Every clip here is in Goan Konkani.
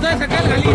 थंय सकयल घाली.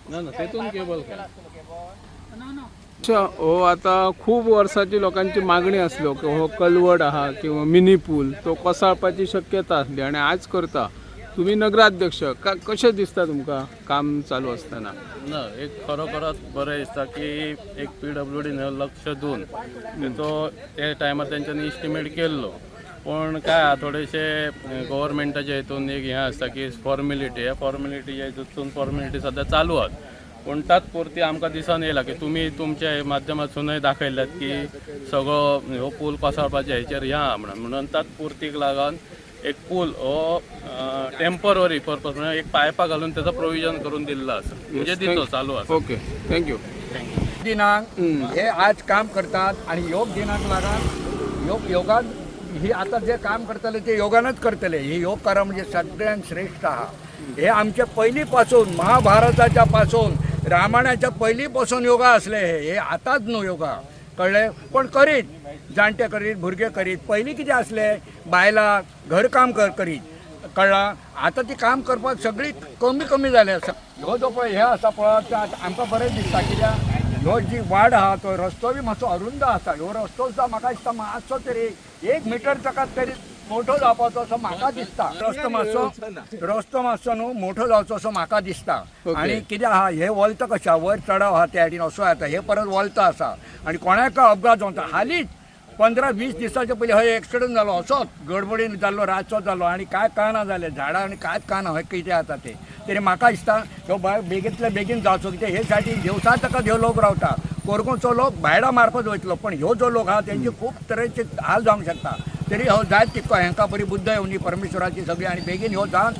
ना ना, तेतून केबल काय अच्छा. हो आतां खूब वर्सांची लोकांची मागणी आसलो की हो कलवड आहा किंवा मिनी पूल तो कोसळपाची शक्यता आसली आनी आज करता तुमी नगराध्यक्ष का, कशें दिसता तुमकां काम चालू आसतना? ना, एक खरोखरच बरें दिसता की एक पीडब्ल्यूडीन लक्ष दिवन तेचो ते टायमार तेंच्यांनी इस्टिमेट केल्लो. पूण काय आहा, थोडेशे गव्हर्मेंटाच्या हितून एक हें आसता की फॉर्मेलिटी, ह्या फॉर्मेलिटीच्या हितून फॉर्मेलिटी सद्या चालू आहात. पूण तात्पुरती आमकां दिसून येयला की तुमी तुमच्या माध्यमांतसूनय दाखयल्यात की सगळो हो पूल कोसळपाच्या हेचेर ह्या आहा म्हणून, म्हणून तात्पुरतीक लागून एक पूल हो टेम्पररी पर्पज म्हणल्यार एक पायपां घालून तेजो प्रोविजन करून दिल्लो आसा, म्हणजे दितो चालू आसा. Okay, thank you. दिनांक हे आज काम करतात आणि योग दिनाक लागून योग योगान ही आता जे काम करतले ते योगानच करतले. ही योग करा म्हणजे सगळ्यांत श्रेष्ठ आहा. हे आमचे पयलीं पासून, महाभारताच्या पासून, रामायणाच्या पयलीं पासून योगा असले. हे हे आतांच न्हू योगा, कळ्ळें? पण करीत जाणटे करीत, भुरगे करीत. पयलीं कितें आसलें, बायलां घरकाम कर करीत, कळ्ळां? आतां ती काम करपाक सगळी कमी कमी जाल्या. ह्यो जो पळय हे आसा पळय, ते आतां आमकां बरें दिसता कित्याक ह्यो जी वाड आहा तो रस्तो बी मातसो अरुंद आसा. ह्यो रस्तो सुद्दां म्हाका दिसता मातसो तरी एक मिटर ताका तरी मोठो जावपाचो असो म्हाका दिसता. रस्तो मातसो न्हू मोठो जावचो असो म्हाका दिसता. आनी कितें आहा, हे वलता कशें आहा, वयर चडाव आहा त्या सायडीन असो येता, हे परत वलता आसा आनी कोणाक अपघात जावन हालींच 15-20 दिसाच्या पयलीं हय एक्सिडंट जालो, असोच गडबडीन जाल्लो, रातचो जालो आनी कांय कळना जालें, झाडां आनी कांयच कळना हय कितें जाता तें. तरी म्हाका दिसता ह्यो बेगींतले बेगीन जावचो, कित्याक हे सायडीन देवसा ताका ह्यो लोक रावता. कोरगांवचो लोक भायला मार्फत वयतलो, पण ह्यो जो लोक आहा तेंचे खूब तरेचे हाल जावंक शकता. तरी हो जायत तितको हेंकां बरी बुद्द येवनी परमेश्वराची सगळी आनी बेगीन ह्यो जावन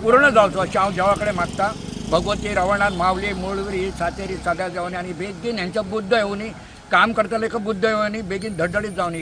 पूर्ण जावचो अशें हांव देवा कडेन मागता. भगवती रवणात मावली मुळवरी सातेरी सगळ्या देवांनी आनी बेगीन हेंच्या बुद्द येवनी, काम करतले बुद्द येवनी, बेगीन धडधडीत जावनी.